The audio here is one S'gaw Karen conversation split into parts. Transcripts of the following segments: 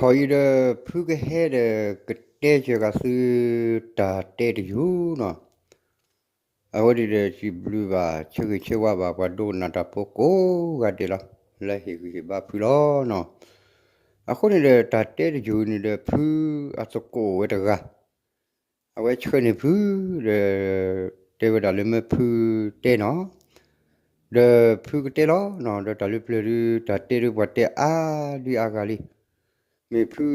ခီအံၤဒီး ဖုကဟဲဒီးကတဲစၢၤဂၤသုတၢ်တဲတယုၢ်နီၤ. အဝဲဒၣ်ဒီးစံးဘျုးဘၣ် ဆၢဂ့ၤဆၢဝါဘၣ် ပှၤဒိကနၣ်တၢ်ဖိကိးဂၤဒဲးလီၤ. လၢဟ့ၣ်ဂံၢ်ဟ့ၣ်ဘါဖုလီၤနီၤ. အဃိန့ၣ်ဒီး တၢ်တဲတယုၢ်န့ၣ်ဒီး ဖုအသကိးအိၣ်ဝဲတဂၤ အဝဲဆှၢန့ၢ်ဖု ဒီး တဲဝဲဒၣ်လၢမၢဖုတဲနီၤ, ဒီးဖုကတဲလီၤနီၤ. ဒီးတၢ်လၢပျၢၤဒု တၢ်တဲဒု ပှၤတဲအါဒုအါဂၤလံ. မ့ၢ်ဖု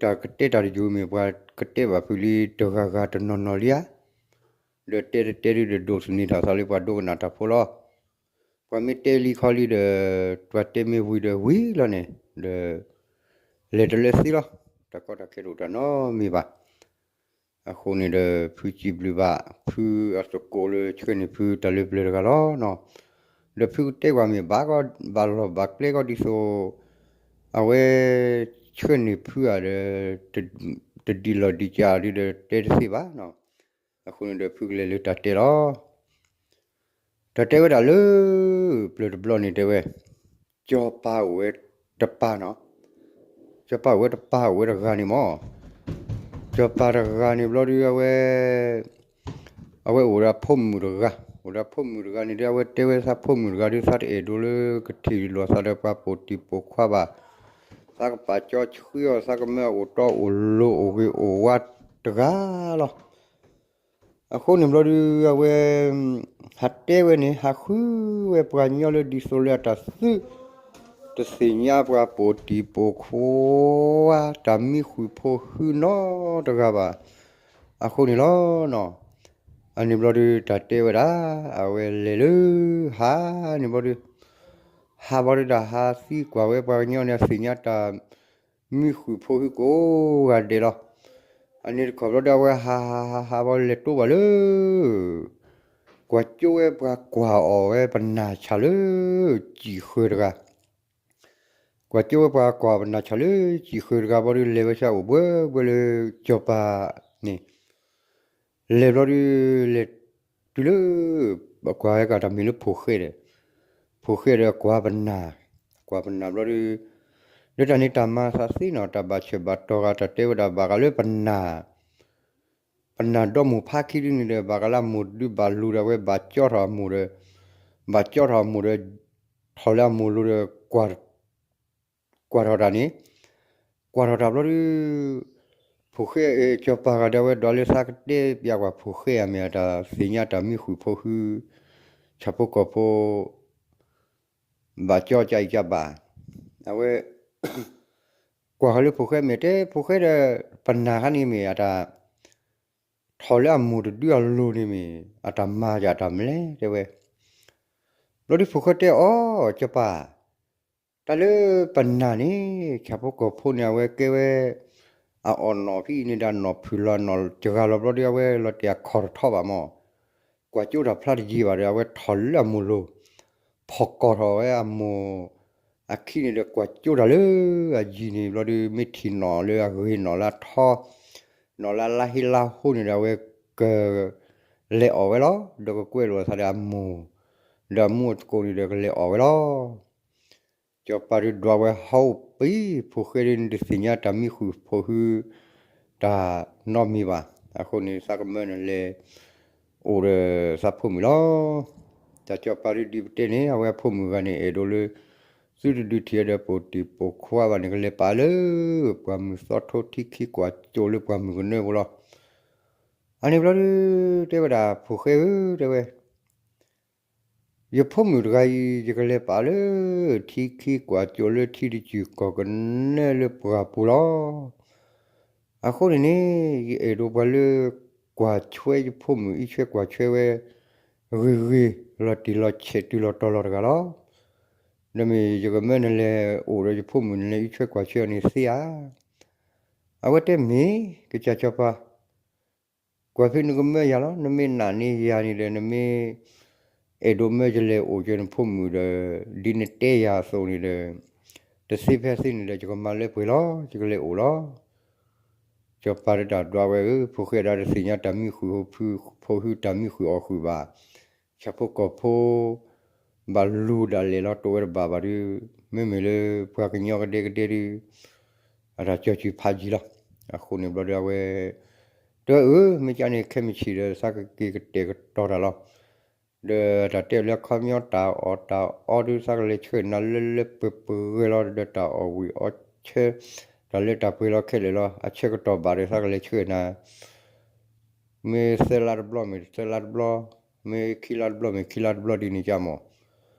တၢ်ကတဲတၢ်တယုၢ် မ့ၢ်ပှၤကတဲဘၣ်ဖုလံ တဂၤဂၤတနီၤနီၤလံဧါ. ဒီးတဲတတဲဒု ဒီးဒိးသန့ၤထီၣ်သးလၢပှၤဒိကနၣ်တၢ်ဖိလီၤ. ပှၤမ့ၢ်တဲလံခီလံဒီး ပှၤတဲမ့ၢ်ဝံၤဒီးဝံၤလီၤန့ၣ် ဒီး လဲၤတလၢသ့လီၤ. တၢ်ကီတၢ်ခဲတအိၣ်တၢ်နီတမံၤဘၣ်. အဃိန့ၣ်ဒီး ဖုစံးဘျုးဘၣ် ဖုအသကိးလၢဆှၢန့ၢ်ဖုတၢ်လၢပျၢၤတဂၤလီၤနီၤ. ဒီးဖုကတဲကွၢ်မ့ၢ်ဘၣ်ကီ ဘၣ်လီၢ်ဘၣ်ကျဲကီဒ်သိး အဝဲ ဆှၢန့ၢ်ဖုဧါဒီး တဒ်လီၢ်ဒ်ကၢ်ဒုဒီးတဲတသ့ဘၣ်နီၤ. အဃိန့ၣ်ဒီးဖုကလဲၤလၢတၢ်တဲလီၤ. တၢ်တဲဝဲဒၣ်လၢ ပျၢၤတဘျီန့ၣ်တဲဝဲ စီၤပၤအိၣ်ဝဲတပၤနီၤ. စီၤပၤအိၣ်ဝဲတပၤ အိၣ်ဝဲတဂၤန့ၣ်မး. စီၤပၤတဂၤန့ၣ်ဘျီဒု အဝဲ အဝဲအိၣ်ဒီးဖိမုၣ်တဂၤ, အိၣ်ဒီးဖိမုၣ်တဂၤန့ၣ်ဒီး အဝဲတဲဝဲသးဖိမုၣ်တဂၤဒု သးတအဲၣ်ဒိးလၢကထံၣ်လိာ်သးဒီးပှၤပိာ်တံၢ်ပိာ်ခွါဘၣ်. သးကပာ်ကၠီဆှံအီၤ သးကမၢအအိၣ်တီအိၣ်လိၤအိၣ်ဂ့ၤအိၣ်ဝါတဂၤလီၤ. အဃိန့ၣ်ဘျီဒု အဝဲ ဟးတဲဝဲန့ၣ် ဟးဃုဝဲပှၤကညီလၢဒ်သိးလၢအတၢ်သု တသ့ၣ်ညါပှၤပိာ်တံၢ်ပိာ်ခွါ တၢ်မံဃုာ်ဖိဟုနီတဂၤဘၣ်. အဃိန့ၣ်လီၤနီၤ. အန့ၣ်ဘျီဒု တၢ်တဲဝဲဒၣ် အဝဲလဲၤလၢ ဟးန့ၣ်ဘျီဒု ဟးဘျီဒုတၢ်ဟးသံကွၢ်ဝဲပှၤကညီန့ၣ် အသ့ၣ်ညါတၢ် မံဃုာ်ဖိဟုကိးဂၤဒဲးလီၤ. အန့ၣ်တခီဘျီဒီး အဝဲဟးဟးဟးဟးဘျီလဲၤတိဘၣ်လၢ ကွၢ်ကၠိဝဲပှၤကွၢ်အီၤဝဲပနၢ်ဆၣ်လၢ စံာ်ဃၢၤတဂၤ, ကွၢ်ကၠိဝဲပှၤကွၢ်ပနၢ်ဆၣ်လၢ စံာ်ဃၢၤတဂၤဘျီဒု လဲၤဝဲဆၢအိၣ်ဘှဲဘှဲလၢ စီၤပၤန့ၣ် လဲၤဘျီဒု လဲၤတုၤလၢ ကွၢ်ဟဲကတၢ်မ့ၢ်လၢဖိၣ်ဃဲဒီး, ဖိၣ်ဃဲဒီးကွၢ်ပနၢ်, ကွၢ်ပနၢ်ဘျီဒု လၢတၢ်န့ၣ်တၢ်မၤသးသ့နီၤ တၢ်ဘၣ်ဆၢဘၣ်တီၤဂၤ တၢ်တဲဝဲဒၣ်ဘၣ်ဃးလၢပနၢ် ပနၢ်ဒီမိၢ်ဖးခံဒုန့ၣ်ဒီး ဘၣ်ဃးလၢအမိၢ်တဒုဘၣ်လူၤဒီး အဝဲဘၣ်ကၠီထီၣ်အမိၢ်ဒီး, ဘၣ်ကၠီထီၣ်အမိၢ်ဒီး ထီၣ်လၢအမိၢ်လိၤဒီး ကွၢ်ထီၣ်တၢ်န့ၣ်, ကွၢ်ထီၣ်တၢ်ဘျီဒု ဖိၣ်ဃဲ စီၤပၤဂၤဒီး အဝဲဒွးလၢသးကတဲပျးကွၢ်ဖိၣ်ဃဲဧါ မ့ၢ်အတၢ်သ့ၣ်ညါတၢ်မံဃုာ်ဖိဟု ဆၣ်ဖိကီၢ်ဖိ ဘၣ်ကၠီကအံၤကဘၣ်, အဝဲ ကွၢ်ဃီလၢဖိၣ်ဃဲမ့ၢ်တဲ ဖိၣ်ဃဲဒီး ပနၢ်ခါန့ၣ်မ့ၢ်အတၢ် ထီၣ်လၢအမိၢ်တဒုအလိၤန့ၣ်မ့ၢ် အတၢ်မၤယၤတၢ်မလဲၣ်တဲဝဲ, ဘျီဒုဖိၣ်ဃဲတဲအီၤ စီၤပၤ တၢ်လၢပနၢ်န့ၣ် ဆၣ်ဖိကီၢ်ဖိန့ၣ် အဝဲကဲဝဲ အအီၣ်နီၣ်ဖဲအံၤန့ၣ်ဒီး အနီၣ်ဖုၣ်လီၤ အနီၣ်စှၤလီၤဘျီဒု အဝဲလီၤတဲာ်အခီၣ်တထီဘၣ်မး, ကွၢ်ကၠိတၢ်ဖျါတယံၤဘၣ်ဒီး အဝဲထီၣ်လၢအမိၢ်လိၤ, ဖီၣ်ကီၢ်ထီၣ်ဝဲအမိၢ်အခံန့ၣ်ဒီး ကွၢ်ကၠိတၢ်လၢအယံၤန့ၣ်ဘျီဒု မ့ၢ်ထံၣ်နီၣ်လၢအဂ့ၤ နီၣ်လၢအထီ နီၣ်လၢအလါဟ့လါဟိန့ၣ်ဒီး အဝဲက လဲၤအီၣ်ဝဲလီၤ. ဒီးကကွဲးလိာ်အသးဒီးအမိၢ် ဒီးအမူအသကိးန့ၣ်ဒီးကလဲၤအီၣ်ဝဲလီၤ. စီၤပၤဒုးဒွးဝဲ ဟီၣ်ပံၤ ဖိၣ်ဃဲဒုး နတသ့ၣ်ညါတၢ်မံဃုာ်ဖိဟု တၢ်နီတမံၤဘၣ်. အဃိန့ၣ် သးကမၢနလဲၤအိၣ်ဒီးသးဖိမုၣ်လီၤ. တၢ်စီၤပၤဒုးဒ်ပတဲန့ၣ် အဝဲအဖိမုၣ်ဂၤန့ၣ် အဲၣ်ဒိးလၢ သုတဒုးထံၣ်ဒီးပိာ်တံၢ်ပိာ်ခွါဘၣ်န့ၣ် ကလဲၤပာ်လၢ ပှၢ်မုၢ်သီထိထံခံကွၢ်စိလၢပှၢ်မုၢ်ကနၢပူၤလီၤ. အန့ၣ်ဘျီဒုး တဲဝဲဒၣ် ဖိၣ်ဃဲဧၢ တဲဝဲ ယဖိမုၣ်တဂၤအံၤ ယကလဲၤပာ်လၢ ထံခံကွၢ်စိလၢထံတစူၢ်ကီၢ်ကနၢလၢပှၢ်ပူၤလီၤ. အဃိန့ၣ်န့ၣ် ယအဲၣ်ဒိးပှၤလၢ ကွၢ်ဆွဲယဖိမုၣ် အံးဆွဲကွၢ်ဆွဲဝဲ ဂ့ၤဂ့ၤ လီၤတံၢ်လီၤဆဲးတုၤလီၤတီၤလီၤတဂၤလီၤ. ဒီးမ့ၢ်ယကမၢနလဲၤအိၣ်ဒီးယဖိမုၣ်န့ၣ် နလဲၤအံးဆွဲကွၢ်ဆွဲအီၤန့ၣ်သ့ဧါ. အဝဲတဲမ့ၢ် ကစၢ်စီၤပၤ ကွၢ်ဖဲနကမၢယၤလီၤ. နမ့ၢ်နာ်န့ၢ်ယၤန့ၣ်ဒီး နမ့ၢ်အဲၣ်ဒိးမၢယလဲၤအိၣ်ကၢနဖိမုၣ်ဒီး ဒ်နတဲယၤအသိးန့ၣ်ဒီး တသ့ဖဲသ့န့ၣ်ဒီး ယကမၤလၢပှဲၤလီၤ ယကလဲၤအိၣ်လီၤ. စီၤပၤဒုးတၢ်ဒွးဝဲဧၢ ဖိၣ်ဃဲဒၣ်တသ့ၣ်ညါတၢ်မံဃုာ်ဖိဟု တၢ်မံဃုာ်အီၣ်ဃုာ်ဘၣ်. ဆၣ်ဖိကီၢ်ဖိ ဘၣ်လူၤဒၣ်လဲာ်လီၤတိာ်ဝဲတဘၣ်ဘၣ်ဒုး မ့မ့ၢ်လၢပှၤကညီကဒဲကဒဲဒုး အတၢ်ကၠီၤစုၤဖးယံၤလီၤ. အဃိန့ၣ်ဘျီဒီးအဝဲ တဲဝဲအၢ မ့ၢ်ကန့ၣ် ခဲမုၢ်ဆ့ၣ်ဒီး သးကက့ၤကတဲာ်ကတီၤတၢ်လီၤ. ဒီးတၢ်တဲလၢခီပညီတၢ်အီၣ်တၢ်အီဒီး သးကလဲၤဆှၢနၤလၢလၢပှဲၤပှဲၤဂ့ၤလီၤ. ဒီးတၢ်အီၣ်ဝံၤအီဆၢ တၢ်လၢတၢ်ပှဲၤလီၤခဲလၢာ်လီၤ. အဆၢကတီၢ်ဘၣ်ဒီး သးကလဲၤဆှၢနၤ မ့ၢ်သၢလါတဘျီ မ့ၢ်သၢလါတဘျီ, မ့ၢ်ခံလါတဘျီ မ့ၢ်ခံလါတဘျီဒ်န့ၣ်ကမၢ်.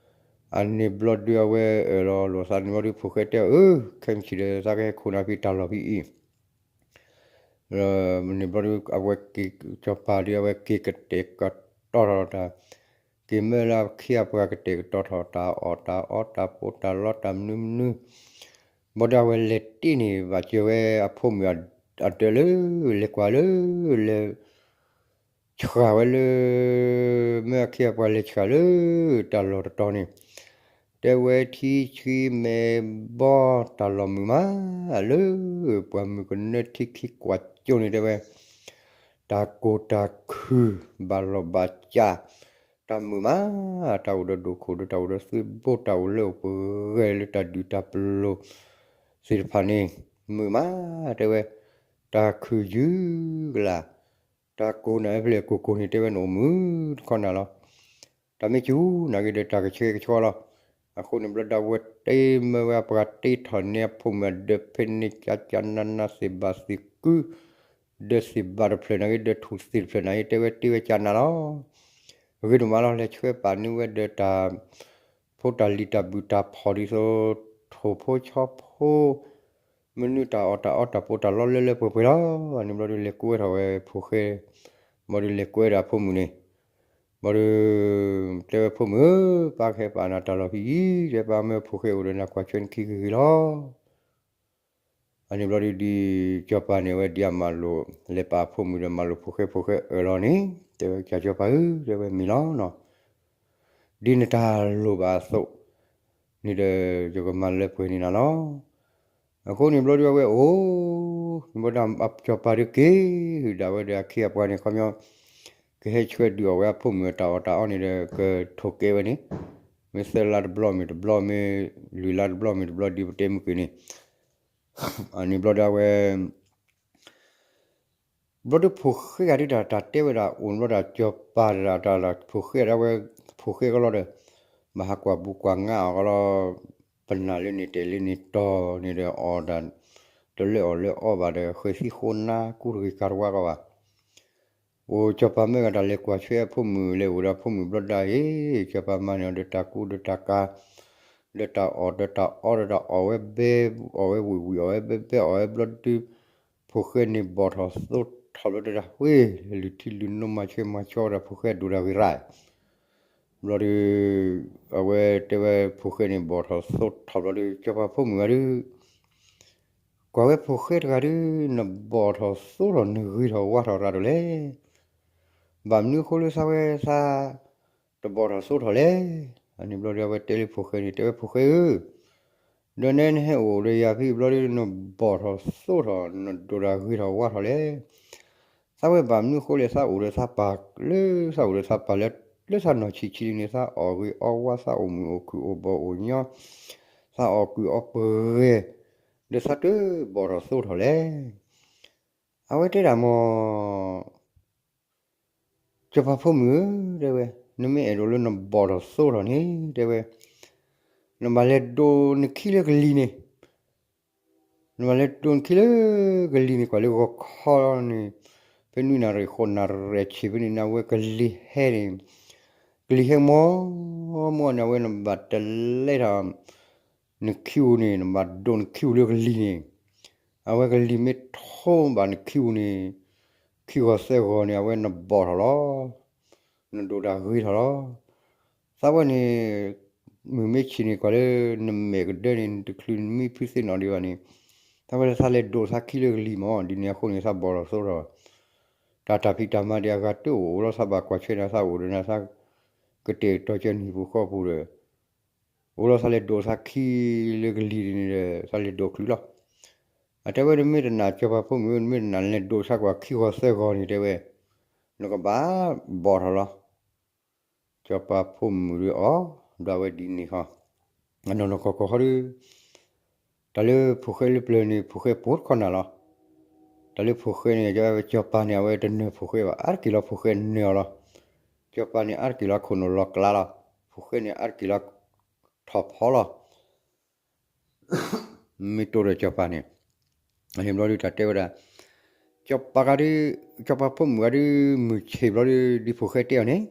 အန့ၣ်ဘျီဒီးအဝဲအၢၣ်လီၤလိာ်သးန့ၣ်ဘျီဒီး ဖိၣ်ဃဲတဲအီၤ အၢ ခဲမုၢ်ဆ့ၣ်ဒီး သးကဟဲခိၣ်နၤဖဲတၢ်လီၢ်ဖဲအံၤ န့ၣ်ဘျီဒီး အဝဲက့ၤ စီၤပၤဒီး အဝဲက့ၤကတဲာ်ကတီၤထီၣ်တၢ်, က့ၤမၢလၢအခ့အပှၤကတဲာ်ကတီၤထီၣ် တၢ်အီၣ်တၢ်အီ တၢ်ဖိတၢ်လီ တၢ်မနုၤမနုၤ, ဘျီဒီးအဝဲလဲၤတ့ၢ်န့ၣ် ဘၣ်စၢၤဝဲအဖိမုၣ်အဒၢးလၢ လဲၤကွၢ်လၢ လဲၤ ဆှၣ်ဝဲလၢ မၢအခ့အပှၤလဲၤဆှၣ်လၢ တၢ်လီၢ်တတီၤန့ၣ်, တဲဝဲထံဆှံမဲာ်ဘီ တၢ်လီၢ်မုာ်မးလၢ ပှၤမုၣ်ကနၢထံခံကွၢ်ကၠိန့ၣ် တဲဝဲ တၢ်ကိၢ်တၢ်ခုၣ် ဘၣ်လီၢ်ဘၣ်စး တၢ်မုာ်မး, တၢ်အိၣ်ဒီးဒိၣ်ခိၣ်ဒီး တၢ်အိၣ်ဒီးသုးဘိ တၢ်အိၣ်လၢအိၣ်ပှဲၤဂၤလၢတၢ်ဒုးတၢ်ပျိၤသ့ၣ်တဖၣ်န့ၣ် မုာ်မး, တဲဝဲ တၢ်ခုၣ်ယုၢ်ကလာ် တၢ်ကိၢ်နၤအဖျဲၣ်ကိၢ်ကိၢ်န့ၣ် တဲဝဲနအိၣ်မုာ်တခီနၤလီၤ. တၢ်မ့ၢ်စူၤနာ်က့ဒီး တၢ်ကဆှဲကဆှီလီၤ. အဃိန့ၣ်ဘျီဒီး အဝဲတ့မၢဝဲအပှၤတ့ထီၣ်န့ၢ်အဖိမုၣ်အဒၢးဖဲန့ၣ် ကၠးကၠးနးနး သ့ၣ်ဘၣ်သ့ၣ်ကု ဒီးသ့ၣ်ဘၣ်တဖျၢၣ်နာ်က့ ဒီးထူၣ်သ့ၣ်တဖျၢၣ်နာ်က့ တဲဝဲတ့ဝဲကၠးနးလီၤ. ဂ့ၤဒိၣ်မးလီၤ. လဲၤဆှၢပာ်န့ၢ်ဝဲဒီးတၢ် ဖိတၢ်လံၤတၢ်ဘုၣ်တၢ်ဖီၣ်ဒ်သိး ထိၣ်ဖိဆီဖိ မနုၤတၢ်အီၣ်တၢ်အီတၢ်ဖိတၢ်လီလၢလၢပှဲၤပှဲၤလီၤ. န့ၣ်ဘျီဒီးလဲၤကွဲထီၣ်ဝဲဖိၣ်ဃဲ, ဘျီဒီးလဲၤကွဲဒီးအဖိမုၣ်န့ၣ်, ဘျီဒီး တဲဝဲဖိမုၣ်ဧၢ, ပၢ်ကဟဲပာ်နၤတၢ်လီၢ်ဖဲအံၤ, တဲပၢ်မၢဖိၣ်ဃဲအိၣ်ဒီးနၤကွၢ်ဆၢနခံဂ့ၤဂ့ၤလီၤ. အန့ၣ်ဘျီဒီး ဒ်စီၤပၤန့ၣ် အဝဲဒ်အမၤလိာ် လဲၤပာ်အဖိမုၣ်ဒီးမၤလိာ်ဖိၣ်ဃဲ ဖိၣ်ဃဲအၢၣ်လီၤန့ၣ် တဲဝဲကၢ်စီၤပၤဧၢ, တဲဝဲမ့ၢ်လီၤနီၤ. ဒ်နတၢ်လိၣ်ဘၣ်အသိးန့ၣ်ဒီး ယကမၤလၢပှဲၤန့ၢ်နၤလီၤ. အဃိန့ၣ်ဘျီဒီးအဝဲအိၣ်, န့ၣ်ဘျီဒီးစီၤပၤဒီးက့ၤ ဟုၣ်ဒၣ်ဝဲဒီးအခ့အပှၤန့ၣ် ခီပညီ ကဟဲဆှၢဒုးအီၣ်ဝဲအဖိမုၣ်အတၢ်အီၣ်တၢ်အီန့ၣ်ဒီး ကထိၣ်ကဲဝဲန့ၣ်, မ့ၢ်သၢလါတဘျီမ့ၢ်တဘျီ မ့ၢ်လွံၢ်လါတဘျီမ့ၢ်တဘျီ ဒ်ပတဲမုၢ်က့ၤန့ၣ် အန့ၣ်ဘျီဒီးအဝဲ ဘျီဒီးဖိၣ်ဃဲဂၤဒုးတၢ် တၢ်တဲဝဲဒၣ်အိၣ်န့ၣ်ဘျီဒီး စီၤပၤတၢ် တၢ်လၢဖိၣ်ဃဲဒၣ်ဝဲ ဖိၣ်ဃဲကလီဒီး ဘၣ်ဟးကွၢ်ဘူးကွၢ်ငါအီၤကလီ, ပနၢ်လၢန့ၣ်တဲာ်လၢန့ၣ်တီၤန့ၣ်ဒီးအီၣ်ဒၣ် တလၢအီၣ်လၢအီဘၣ်ဒီး ဃဲၤသံဃိနါကူတဂ့ၤကၤတဝါကီဘၣ် အိၣ်စီၤပၤမၢဂၤတၢ်လဲၤကွၢ်ဆၢအဖိမုၣ် လဲၤအိၣ်ဒီးအဖိမုၣ်ဘျီဒၣ်အံၤ စီၤပၤမၤန့ၢ်အီၤဒီးတၢ်ကူဒီးတၢ်ကၤ ဒီးတၢ်အီၣ်ဒီးတၢ်အီဒီးတၢ်အီၣ်ဝဲဘဲ အီၣ်ဝဲဝံၣ်ဝံၣ် အီၣ်ဝဲဘဲဘဲ အီၣ်ဝဲဘျီဒုး ဖိၣ်ဃဲန့ၣ်ဘီၣ်ထီၣ်သိထီၣ်ဘျီဒီးတၢ်ဃ့ လုၢ်ထံလုၢ်နိမၤဆဲမၤဆှီဒီးဖိၣ်ဃဲဒိၣ်တၢ်ဂ့ၤရၣ် ဘျီဒီး အဝဲတဲဝဲဖိၣ်ဃဲန့ၣ်ဘီၣ်ထီၣ်သိထီၣ်ဘျီဒီး စီၤပၤဖိမုၣ်ဂၤဒုး ကွၢ်ဝဲဖိၣ်ဃဲတဂၤဒုး နဘီၣ်ထီၣ်သိထီၣ် နဂ့ၤထီၣ်ဝါထီၣ်ရၣ်ဒိၣ်လဲၣ်. ဘၣ်မနုၤအဃိလၢသးဝဲသး တဘီၣ်ထီၣ်သိထီၣ်လဲၣ်. အန့ၣ်ဘျီဒီးအဝဲတဲလၢဖိၣ်ဃဲန့ၣ် တဲဝဲဖိၣ်ဃဲဧၢ ဒီးနဲနဟဲအိၣ်ဒီးယၤဖဲအံၤဘျီဒီး နဘီၣ်ထီၣ်သိထီၣ် နဒိၣ်တၢ်ဂ့ၤထီၣ်ဝါထီၣ်လဲၣ်. သးဝဲဘၣ်မနုၤအဃိလဲၣ် သးအိၣ်ဒီးသးပၢ်လၢ သးအိၣ်ဒီးသးပၢ်လၢ လၢသးနီၢ်ဆံးဆံးလံန့ၣ် သးအီၣ်ဂ့ၤအီဝါ သးအိၣ်မုာ်အိၣ်ခုၣ်အိၣ်ဘီၣ်အိၣ်ညီ သးအီၣ်ကုၢ်အီပှဲၤ ဒီးသးတဘီၣ်ထီၣ်သိထီၣ်လဲၣ်. အဝဲတဲဒၣ်မ့ၢ် စီၤပၤဖိမုၣ်ဧၢ, တဲဝဲ, နမ့ၢ်အဲၣ်ဒိးလၢနဘီၣ်ထီၣ်သိထီၣ်န့ၣ် တဲဝဲ, နဘၣ်လဲၤဒိးနခံလၢကလံၤန့ၣ်, နဘၣ်လဲၤဒိးနခံလၢကလံၤန့ၣ် ကွၢ်လၢဂီၤခီန့ၣ်, ဖဲနွံနၣ်ရံၣ်ဃိးနၣ်ရံၣ်ဆံးဖဲန့ၣ် နဝဲကလံၤဟဲန့ၣ်, ကလံၤဟဲမီၢ်မီၢ်န့ၣ် အဝဲနဘၣ်တလဲထီၣ် နခံဧိၤန့ၣ် နဘၣ်ဒိးနခံဧိၤလၢကလံၤန့ၣ်, အဝဲကလံၤမ့ၢ်ထိဘၣ်နခံဧိၤန့ၣ်, ခံဂီၤသၢဂီၤန့ၣ် အဝဲနဘီၣ်ထီၣ်လီၤ, နဒိၣ်တၢ်ဂ့ၤထီၣ်လီၤ. သးဝဲန့ၣ် မုၢ်မ့ၢ်ဆ့ၣ်န့ၣ် ကွၢ်လၢနမဲာ်ကဒၢန့ၣ် နတချုးနမံဖုသ့ၣ်နီၣ်ဒံးဘၣ်န့ၣ်, သးဝဲလၢသးလဲၤဒိးသးခံလၢကလံၤမီၢ် ဒ်န့ၣ်အဃိန့ၣ် သးဘီၣ်ထီၣ်သိထီၣ်, တၢ်တၢ်ဖံးတၢ်မၤဒံးအဂၤတအိၣ်လီၤ သးဘၣ်ကွၢ်ဆၢနၤ သးအိၣ်ဒီးနၤ သးကတဲာ်ကတီၤကၢနံၣ်ပူၤဃီပူၤဒီး အိၣ်လီၤသးလဲၤဒိးသးခံလၢကလံၤန့ၣ်ဒီး သးလဲၤဒိးချုးလီၤ. အတဲဝဲ နမ့ၢ်တနာ်စီၤပၤဖိမုၣ်ဧၢ နမ့ၢ်တနာ်လဲၤဒိးသးကွၢ်ခံဂီၤသၢဂီၤန့ၣ် တဲဝဲ, နကဘၣ်ဘီၣ်ထီၣ်လီၤ. စီၤပၤဖိမုၣ်ဒီးအီၣ်ဒၣ်ဝဲဒ်န့ၣ်ဃီ, အနီၢ်နီၢ်ကီၢ်ကီၢ်ဃီဒီး တၢ်လၢဖိၣ်ဃဲလၢပျၢၤန့ၣ် ဖိၣ်ဃဲပိာ်တခီနၤလီၤ. တၢ်လၢဖိၣ်ဃဲန့ၣ် စီၤပၤန့ၣ် အဝဲတနၢၤဖိၣ်ဃဲဘၣ် အါတက့ၢ်လီၤဖိၣ်ဃဲနၢၤအီၤလီၤ. စီၤပၤန့ၣ် အါတက့ၢ်လီၤခိၣ်နူာ်လီၤကျါလီၤ. ဖိၣ်ဃဲန့ၣ် အါတက့ၢ်လီၤထီၣ်ဖီလီၤ. မ့ၢ်တိၢ်ဒီးစီၤပၤန့ၣ် အန့ၣ်ဘျီဒုးတၢ်တဲဝဲဒၣ်, စီၤပၤဂၤဒုး, စီၤပၤဖိမုၣ်ဂၤဒုး မုၢ်ဆ့ၣ်ဘျီဒုး ဒ်ဖိၣ်ဃဲတဲအီၤန့ၣ်,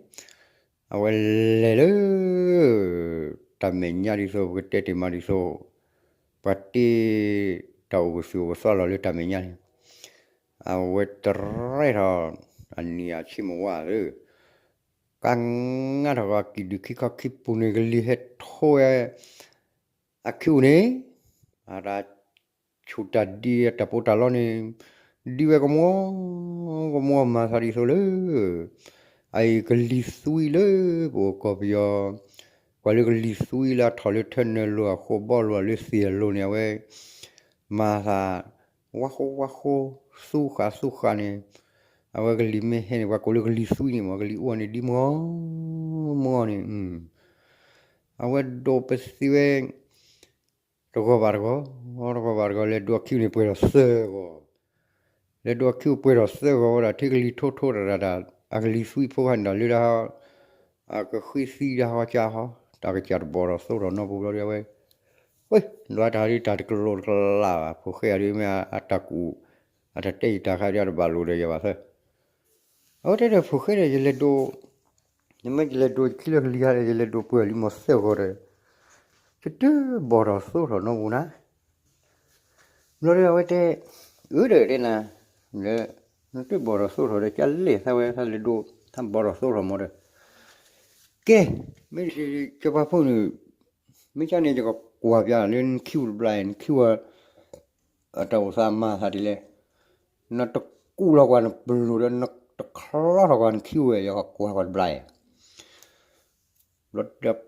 အဝဲလဲၤလၢ တၢ်မဲာ်ညါဒ်သိး ပကတဲတ့ၢ်မးဒ်သိး ပှၤတ့ တၢ်အိၣ်ကသုၣ်အိၣ်ကသီလီၤလၢတၢ်မဲာ်ညါန့ၣ်, အဝဲတရဲထီၣ် အနံၣ်အဆ့မဝါဧၢ, ကငါထီၣ်ဂီၤကံၣ်ဒုၣ်ခံခီခံပူၤန့ၣ် ကလံၤဟဲထိဝဲ အခံအိၣ်န့ၣ်, အတၢ်ဆူၣ်တၢ်ဒံးအတၢ်ပီးတၢ်လီန့ၣ်, ဒံးဝဲကမီၤ, ကမီၤမၤသးဒ်သိးလၢ အအံၤကလံၤသွံလၢပအိၣ်ကီၢ်ပယီၤ, ကွၢ်လၢကလံၤသွံလၢအထီၣ်လၢထၢနၢၤလိၤအဃိဘီလိၤလၢသ့ၣ်အလိၤန့ၣ် အဝဲ မၤသး ဝါဃိဝါဃိ, သူဃာ်သူဃာ်န့ၣ်, အဝဲကလံၤမ့ၢ်ဟဲန့ၣ် ပှၤကိးလၢကလံၤသွံန့ၣ်မ့ၢ် ကလံၤအိၣ်န့ၣ်ဒ်မီၤ မီၤန့ၣ်, အဝဲဒိးပသံဝဲ တဂီၤဘၣ်တဂီၤ, တဂီၤဘၣ်တဂီၤ လဲၤဒိးအခံန့ၣ်ပှဲၤထီၣ်သၢဂီၤ, လဲၤဒိးအခံပှဲၤထီၣ်သၢဂီၤဝဲဒၣ် ထံကလံၤထိထိတၢ်တၢ်တၢ် အကလံၤသွံဖိခါန့ၣ်ဒီးလၢဒၣ်ဟီ, အကဃံသံဒၣ်ဟီကၢဟီ, တၢ်ကစၢ်တဘီၣ်ထီၣ်သိထီၣ်နီတပူၤဘျီဒုးအဝဲ, ဝဲ, ဒွးတၢ်ဒုးတၢ်တကလိာ်တကလးဘၣ် ဖိၣ်ဃဲအဒုးမ့ၢ်အတၢ်ကူၣ်, အတၢ်တဲယတၢ်ခါဒုးအတဘၣ်လိာ်ဒီးယၤဘၣ်သၢ အဝဲတဲဒီးဖိၣ်ဃဲဒီး ယလဲၤဒိး, နမ့ၢ်ယလဲၤဒိးယခံလၢကလံၤဟါဒီး ယလဲၤဒိးပှဲၤလံမီၤသၢဂီၤဒီး, ယတဘီၣ်ထီၣ်သိထီၣ်နီတပူၤနၤ, ဘျီဒီးအဝဲတဲ, အၢဒီးတဲနၤ, နတဘီၣ်ထီၣ်သိထီၣ်ဒီး ကလဲၣ်သးဝဲသးလဲၤဒိး, သးဘီၣ်ထီၣ်သိထီၣ်မီၤဒီး, ကဲ, မ့ၢ်စီၤပၤဖိန့ၣ်, မ့ၢ်ကန့ၣ် ယကကွၢ်ပျးလၢနခံအိၣ်တဘျီနခံအိၣ် အတၢ်အိၣ်သးမၤသးဒ်လဲၣ်, နတကူၣ်လီၤကွၢ်နပလိၣ်ဒီး နတချီထီၣ်ကွၢ်နခံအိၣ်ဝဲ ယကကွၢ်ကွၢ်တဘျီ, ဘျီဒီး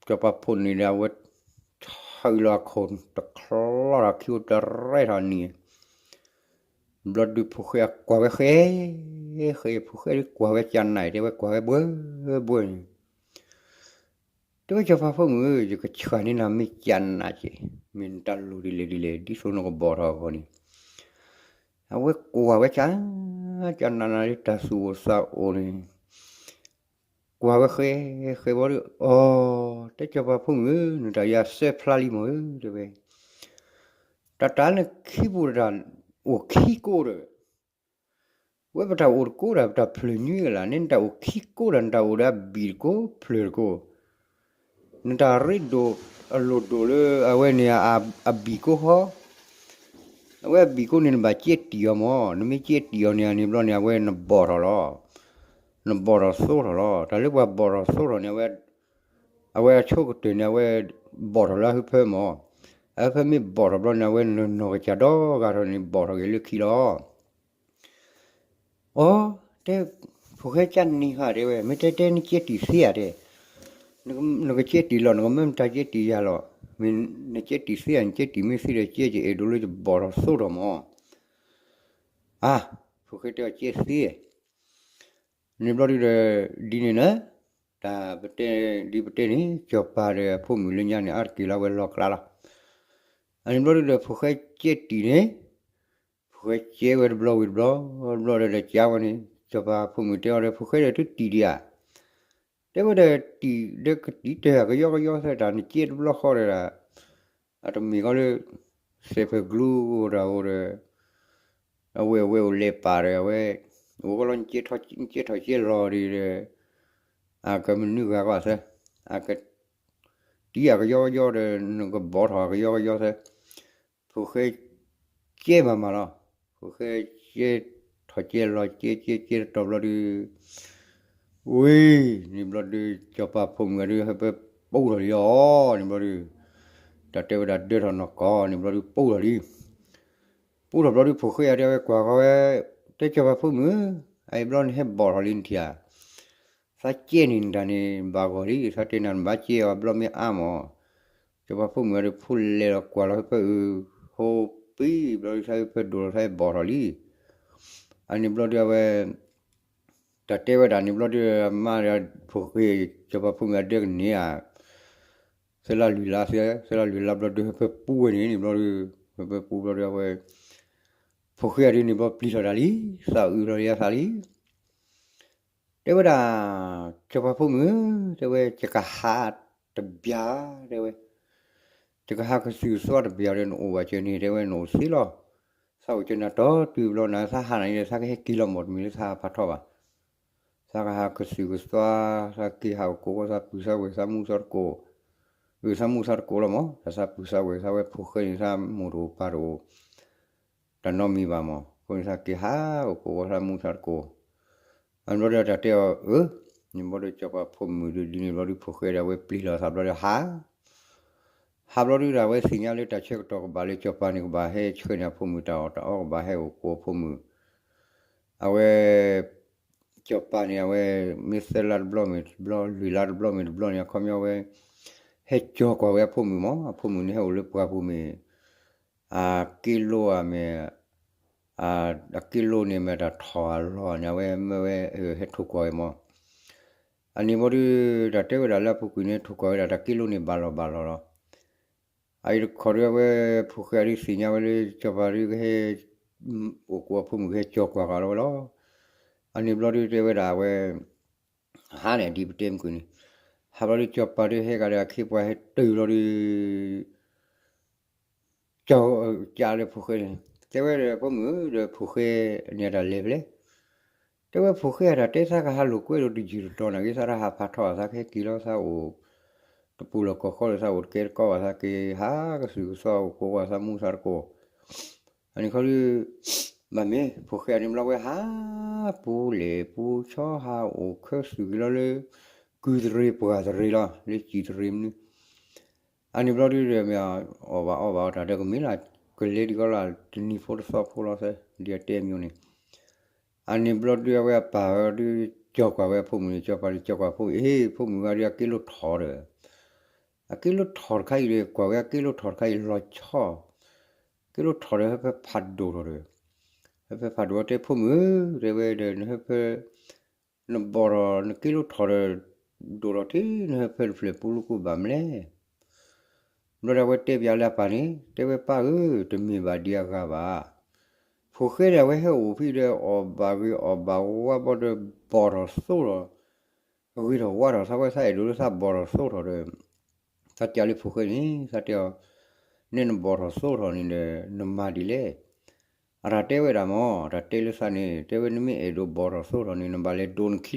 စီၤပၤဖိန့ၣ်ဒီးအဝဲ ဆၢလီၤအခိၣ် တချီထီၣ်ခံအိၣ်တရဲထီၣ်နံၤ, ဘျီဒုးဖိၣ်ဃဲအကွၢ်ဝဲဃဲ, ဃဲဖိၣ်ဃဲဒုးကွၢ်ဝဲကၢ်နး တဲဝဲကွၢ်ဝဲဘှဲဘှဲန့ၣ် တဲဝဲစီၤပၤဖိမုၣ်ဧၢ, ယကဆှၢန့ၢ်နၤမ့ၢ်ကၢ်နးက့ၤ, မ့ၢ်နတၢ်လိၣ်ဒ်လဲၣ်ဒ်လဲၣ် ဒ်သိးနကဘီၣ်ထီၣ်အဂီၢ်န့ၣ်, အဝဲကွၢ်ဝဲကၢ်, ကၢ်နးနးလၢတၢ်သူၣ်အိၣ်သးအိၣ်န့ၣ်, ကွၢ်ဝဲဃဲ, ဃဲဘီဒုး အီ, တဲစီၤပၤဖိမုၣ်ဧၢ, နတၢ်ယၤသၢဖျါလံမ့ၢ်ဧၢ တဲဝဲ, တၢ်တၢ်လၢနခံပူၤတၢ်အိၣ်ခံကိးဒီး ဝဲပတၢ်အိၣ်တကိးဒီး ပတၢ်ဖျၢၣ်ညွံးကလးန့ၣ် နတၢ်အိၣ်ခံကိးဒီး နတၢ်အိၣ်ဒီးအဘံၣ်တကိး ဖျၢၣ်တကိး, နတၢ်ရ့ဒိၣ်အလိၣ်ဒိၣ်လၢအဝဲန့ၣ် အဘံၣ်ကိးဃီ, အဝဲအဘံၣ်ကိးန့ၣ် နဘၣ်ကဲတံၢ်အီၤမၢ်, နမ့ၢ်ကဲတံၢ်အီၤန့ၣ် အန့ၣ်ဘျီန့ၣ် အဝဲနဘီၣ်ထီၣ်လီၤ, နဘီၣ်ထီၣ်သိထီၣ်လီၤ, တၢ်လၢပှၤဘီၣ်ထီၣ်သိထီၣ်န့ၣ် အဝဲ အဝဲအဆိကတၢၢ်န့ၣ် အဝဲဘီၣ်ထီၣ်လၢအဟၢဖၢမၢ်, အဟၢဖၢမ့ၢ်ဘီၣ်ထီၣ်ဘျီန့ၣ် အဝဲနီၢ်နီၢ်ကစၢ်ဒီဂၤထီၣ်န့ၣ် ဘီၣ်ထီၣ်က့ၤလၢခံလီၤ. အီ, တဲ, ဖိၣ်ဃဲကၢ်နံၤဟါတဲဝဲ မ့ၢ်တဲတဲနကဲတံၢ်သ့ဧါတဲ, နကကဲတံၢ်လီၤ နကမၢမတၤကဲတံၢ်ယၤလီၤ, မ့ၢ်နကဲတံၢ်သ့ဧါ နကဲတံၢ်မ့ၢ်သ့ဒီး ကဲယအဲၣ်ဒိးလၢယဘီၣ်ထီၣ်သိထီၣ်မၢ်, အါ, ဖိၣ်ဃဲတဲအီၤကဲသ့ န့ၣ်ဘျီဒုးဒီး ဒ်န့ၣ်နၤ, တၢ်ပတဲ, ဒ်ပတဲန့ၣ် စီၤပၤဒီးအဖိမုၣ်လၢညါန့ၣ် အါတက့ၢ်လၢအဝဲလီၤကျါလီၤ. အန့ၣ်ဘျီဒုးဒီး ဖိၣ်ဃဲကဲတံၢ်န့ၣ်, ဖိၣ်ဃဲကဲဝဲတဘျီဝံၤတဘျီ, ဘျီဒီးဒီးကးဝဲန့ၣ် စီၤပၤဖိမုၣ်တဲအီၤဒီး ဖိၣ်ဃဲဒီးသုတံၢ်ဒံးဧါ, တဲဝဲဒီးတံၢ်ဒီးကတံၢ်တၢ်ကယီကယီသၢတၢ် နကဲတဘျီဃီဒီး အတမ့ၢ်ဃီလၢ စဲးဖဲကျူတၢ်အိၣ်ဒီး အဝဲအဝဲအိၣ်လဲၤပာ်ဒီး အဝဲ အိၣ်ကလီၤ နကဲထီၣ်ကဲလီၤဒံးဒီး အကမနုၤဂၤကွၢ်သၢ, အကတံၢ်အကယီကယီဒီး နကဘီၣ်ထီၣ်အကယီကယီသၢ, ဖိၣ်ဃဲကဲမးမးလီၤ. ဖိၣ်ဃဲကဲထီၣ်ကဲလီၤ ကဲကဲကဲတတီၤဘျီဒုး ဝံၤ န့ၣ်ဘျီဒုး စီၤပၤဖိမုၣ်ဂၤဒုး ဟဲပၢပူထီၣ်လံအီၤ န့ၣ်ဘျီဒုး တၢ်တဲဝဲဒၣ်ဒၢထီၣ်နီၢ်ကီၢ်န့ၣ်ဘျီဒုး ပူထီၣ်လံ. ပူထီၣ်ဘျီဒုး ဖိၣ်ဃဲအံၤတဲဝဲကွၢ်ဃီဝဲ တဲစီၤပၤဖိမုၣ်ဧၢ, အအံၤဘျီန့ၣ်ဟဲဘီၣ်ထီၣ်လံနထံၣ်ဧါ. သးကဲန့ၣ်နတၢ်န့ၣ် ဘၣ်ဂီၢ်လံ သးတဲနၤနဘၣ်ကဲအီၤဘျီမ့ၢ်အါမး စီၤပၤဖိမုၣ်အံၤဒီး ဖိလဲၤလီၤကွၢ်လီၤဟၢဖၢအုး ဟိပံၤဘျီဒုး သးဟၢဖၢဒိၣ်လီၤ သးဟဲဘီၣ်ထီၣ်လံ. အန့ၣ်ဘျီဒုးအဝဲ တၢ်တဲဝဲဒၣ်န့ၣ်ဘျီဒုး အမါဒီးဖိၣ်ဃဲ စီၤပၤဖိမုၣ်အဒၢကန့ၢ်ဧါ သၢလါလွံၢ်လါသၢ, သၢလါလွံၢ်လါဘျီဒုး ဟၢဖၢပူဝဲန့ၣ်န့ၣ်ဘျီဒုး, ဟၢဖၢပူဘျီဒုး အဝဲ ဖိၣ်ဃဲအဒုးန့ၣ်ဘျီပျံၤထီၣ်တၢ်လံ, သးအုးဘျီဒုးယါသးလံ. တဲဝဲဒၣ်, စီၤပၤဖိမုၣ်ဧၢ, တဲဝဲ ယကဟးတဘျီ, တဲဝဲ, ယကဟးကသုၣ်ကသွါတဘျီဒီး နအိၣ်ဘၣ်စၢၤန့ၣ် တဲဝဲ နအိၣ်သ့လီၤ. သးအိၣ်ကၢနၤတီတုၤဘျီ နသးဟးနၤန့ၣ်ဒီး သးကဟဲက့ၤလီၤမၢ် တမ့ၢ်လၢသးဟးဖးထီဘၣ်. သးကဟးကသုၣ်ကသွါ, သးက့ၤဟးအိၣ်ကိးဝဲ သးပုၢ်သးဝဲၢ် သးမူသးသကိး, အသးမူသးသကိးလီၤမၢ်, တၢ်သးပုၢ်သးဝဲၢ် သးဝဲဖိၣ်ဃဲန့ၣ် သးမိၢ်တအိၣ်ပၢ်တအိၣ် တၢ်နီတမံၤဘၣ်မၢ်, အဃိန့ၣ်သးက့ၤဟးအိၣ်ကိးဝဲသးမူသးသကိး. အဘျီဒီးတၢ်တဲအီၤ အၢ, န့ၣ်ဘျီဒီး စီၤပၤဖိမုၣ်ဒုးဒ်န့ၣ်ဘျီဒုး ဖိၣ်ဃဲဒီး အဝဲပျံၤလီၤသးဘျီဒီးဟး ဟးဘျီဒုးဒီး အဝဲသ့ၣ်ညါလၢတၢ်ဆၢကတီၢ်ကဘၣ်လၢ စီၤပၤန့ၣ်ကဘၣ်ဟဲဆှၢန့ၢ် အဖိမုၣ်တၢ်အီၣ်တၢ်အီ ကဘၣ်ဟဲအိၣ်ကိးအဖိမုၣ်, အဝဲ စီၤပၤန့ၣ် အဝဲ မ့ၢ်သၢလါတဘျီမ့ၢ်တဘျီ လွံၢ်လါတဘျီမ့ၢ်တဘျီန့ၣ် အခီပညီဝဲ ဟဲကၠီၤကွၢ်ဝဲအဖိမုၣ်မၢ်, အဖိမုၣ်န့ၣ်ဟဲအိၣ်လၢပှၢ်ပူၤမ့ၢ် အက့လိဧါမ့ၢ် အက့လိန့ၣ်မ့ၢ်တၢ်ထီၣ်အလီၢ်န့ၣ် အဝဲမၢဝဲ ဟဲထိၣ်ကွၢ်ဝဲမၢ်. အန့ၣ်ဘျီဒုး တၢ်တဲဝဲဒၣ်လၢအပူၤကွံာ်န့ၣ် ထိၣ်ကွၢ်ဝဲဒၣ် တၢ်က့လိန့ၣ်ဘၣ်လီၤဘၣ်လီၤလီၤ. အအံၤတခီဒုး အဝဲဖိၣ်ဃဲအဒုးသ့ၣ်ညါဝဲလၢ စီၤပၤဒုးကဟဲ အိၣ်ကိးအဖိမုၣ် ကဟဲကၠီၤကွၢ်ဃာ်လီၤဝဲလီၤ. အန့ၣ်ဘျီဒုးတဲဝဲဒၣ်အဝဲ ဟးန့ၣ်ဒ်ပတဲမုၢ်ကွံာ်န့ၣ်, ဟးဘျီဒုး စီၤပၤဒုးဟဲကဒီး အခ့အပှၤဟဲတုၤဘျီဒုး ကၠီၤကၠးလၢဖိၣ်ဃဲန့ၣ်, တဲဝဲဒီး ဖိမုၣ်ဧၢ ဒီးဖိၣ်ဃဲန့ၣ်အတၢ်လဲၤဖဲလဲၣ်. တဲဝဲဖိၣ်ဃဲအတၢ်တဲ သးကဟးလိာ်ကွဲဒီးတယုၢ်တတီၤနာ်က့ သးတဟးဖးထီဘၣ် သးကဟဲက့ၤလီၤ သးအိၣ်တပူၤလီၢ်ကီၢ်ဃီဒီး သးအိၣ်တကဲတကီဘၣ် သးက့ၤဟးကသုၣ်ကသွါအိၣ်ကိးဝဲသးမူသးသကိး. အန့ၣ်ခီဒုး ဘၣ်မ့ၢ်ဖိၣ်ဃဲအန့ၣ်ဘျီဝဲဟး ပူၤလဲၣ်ပူၤဆီဟးအိၣ်ခၢသုးက့ၤလီၤလၢ ကုၢ်တရံးပှၢ်တရံးလီၤ လၢစံာ်တရံးမနုၤ. အန့ၣ်ဘျီဒုးဒီးမ့ၢ် အီၣ်ဘၣ်အီဘၣ်အီတၢ်ဒီးကမ့ၢ်လၢ ကလဲၤဒံးကီလၢ တနံၤဖိတသီဖိလီၤသဲ ဒ်အတဲမံၤန့ၣ်. အန့ၣ်ဘျီဒုးအဝဲအပၢ်ဒုး ကၠီၤကွၢ်ဝဲအဖိမုၣ်န့ၣ် ကၠီၤပၤဒုးကၠီၤကွၢ်ဖိအံၤ ဖိမုၣ်ဂၤဒုးအက့လိထီၣ်ဒီး အက့လိထီၣ်တခါအံၤဒီး ကွၢ်ဝဲအက့လိထီၣ်တခါအံၤလီၤဆီ က့လိထီၣ်ဒီး ဟၢဖၢဖးဒိၣ်ထီၣ်ဒီး ဟၢဖၢဖးဒိၣ်တဲ ဖိမုၣ်ဧၢ တဲဝဲဒီး နဟၢဖၢ နဘီၣ်ထီၣ် နက့လိထီၣ်ဒီး ဒိၣ်ထီၣ်ထံ နဟၢဖၢတဖျၢၣ်ပူၤလၢကိၣ်ဘၣ်မလဲၣ်. ဘျီဒီးအဝဲတဲပၠးလၢအပၢ်န့ၣ် တဲဝဲပၢ်ဧၢ တမ့ၢ်ဘၣ်ဒံးအဂၤဘၣ်. ဖိၣ်ဃဲဒီးအဝဲဟဲအိၣ်ဖဲဒီး အီၣ်ဘၣ်ဂ့ၤအီၣ်ဘၣ်ဝါဘီဒီး ဘီၣ်ထီၣ်သိထီၣ် ဂ့ၤထီၣ်ဝါထီၣ် သးဝဲသးအဲၣ်ဒိးလၢသးဘီၣ်ထီၣ်သိထီၣ်ဒီး သးကးလၢဖိၣ်ဃဲန့ၣ် သးတဲအီၤ နဲနဘီၣ်ထီၣ်သိထီၣ်န့ၣ်ဒီး နမၤဒ်လဲၣ်. အတၢ်တဲဝဲဒၣ်မၢ် တၢ်တဲလၢသးန့ၣ် တဲဝဲနမ့ၢ်အဲၣ်ဒိးဘီၣ်ထီၣ်သိထီၣ်န့ၣ်